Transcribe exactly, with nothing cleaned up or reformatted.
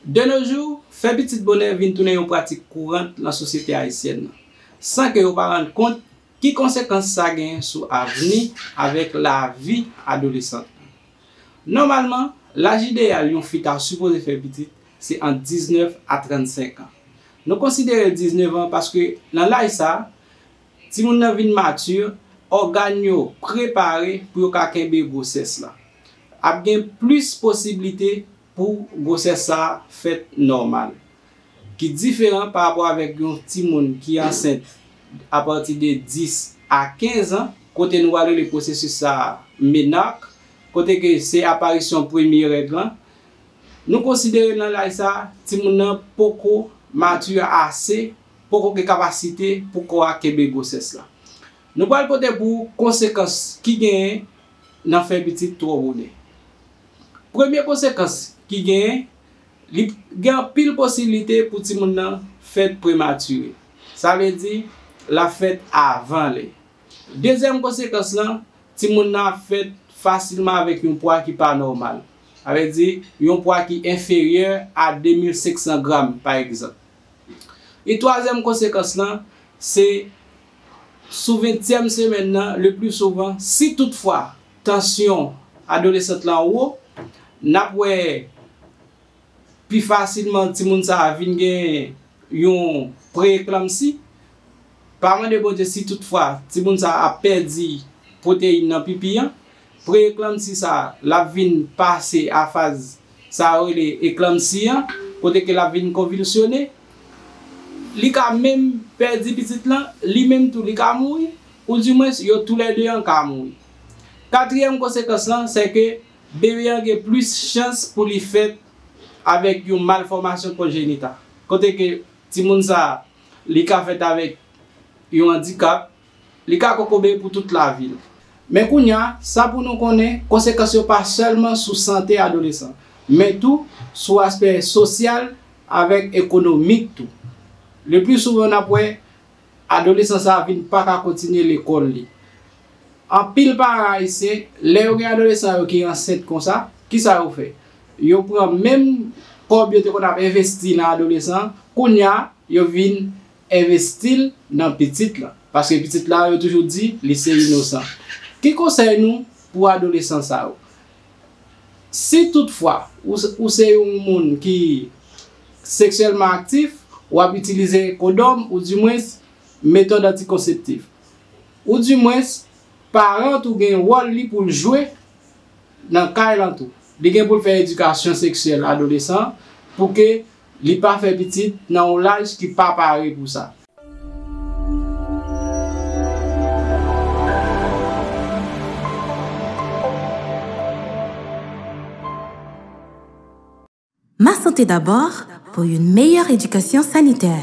De nos jours, fè pitit bonè vin tounen yon pratik kourant nan sosyete ayisyèn nan, san ke yo pa rann kont ki konsekans sa genyen sou avni avèk lavi adolesan. Nòmalman, laj ideyal yon fi ta sipoze fè pitit se ant diznèf a trannsenk an. Nou konsidere diznèf an paske nan laj sa, timoun nan vin mati, ògàn yo prepare pou yo ka kenbe gwosès la. Ap gen plis posiblite pou gwosès sa fèt nòmal, ki diferan pa rapò avèk yon timoun ki ansent apati de dis a kenz an, kote nou pral rele pwosesis sa menark, kote ke se aparisyon premye règ lan. Nou konsidere nan laj sa, timoun nan poko mati ase, poko gen kapasite pou kò a kenbe gwosès la. Nou pral pote pou konsekans ki genyen nan fè pitit twò bonè. Premye konsekans ki genyen, li gen anpil posiblite pou timoun nan fèt prematire. Sa vle di, l ap fèt avan lè. Dezyèm konsekans lan, timoun nan ap fèt fasilman avèk yon pwa ki pa nòmal. Sa vle di, yon pwa ki enferyè a de mil senk san gram, pa egzanp. E twazyèm konsekans lan, se sou ventyèm semèn nan, le pli souvan, si toutfwa tansyon adolesant lan wo, n ap wè pi fasilman timoun sa a vin gen yon pre-eklanmsi. Pa mande Bondye si toutfwa timoun sa a ap pèdi pwoteyin nan pipi an. Pre-eklanmsi sa a, l ap vin pase a faz sa yo rele eklanmsi an, kote ke l ap vin konvilsyone. Li ka menm pèdi pitit lan, li menm tou li ka mouri, oudimwens yo toulède an ka mouri. Katriyèm konsekans lan, se ke bebe an gen plis chans pou li fèt avèk yon malfòmasyon konjenital, kote ke timoun sa a, li ka fèt avèk yon andikap, li ka kokobe pou tout lavi l. Men kounye a, sa pou nou konnen, konsekans yo pa sèlman sou sante adolesan, men tou sou aspè sosyal avèk ekonomik tou. Le pli souvan, n ap wè adolesan sa a vin pa ka kontinye lekòl li. Anpil paran ayisyen, lè yo gen adolesan yo ki ansent konsa, kisa yo fè? Yo pran menm kòb yo te konn ap envesti nan adolesan an, kounye a, yo vin envesti l nan pitit lan. Paske pitit la, yo toujou di, li se inosan. Ki konsèy nou pou adolesan sa yo? Si toutfwa ou, ou se yon moun ki seksyèlman aktif, w ap itilize kondòm, oudimwens metòd antikonseptif, oudimwens paran tou gen wòl li pou l jwe nan kay lan tou. Li gen pou l fè edikasyon seksyèl adolesan an pou ke li pa fè pitit nan yon laj ki pa pare pou sa. Ma santé d'abord, pour une meilleure éducation sanitaire.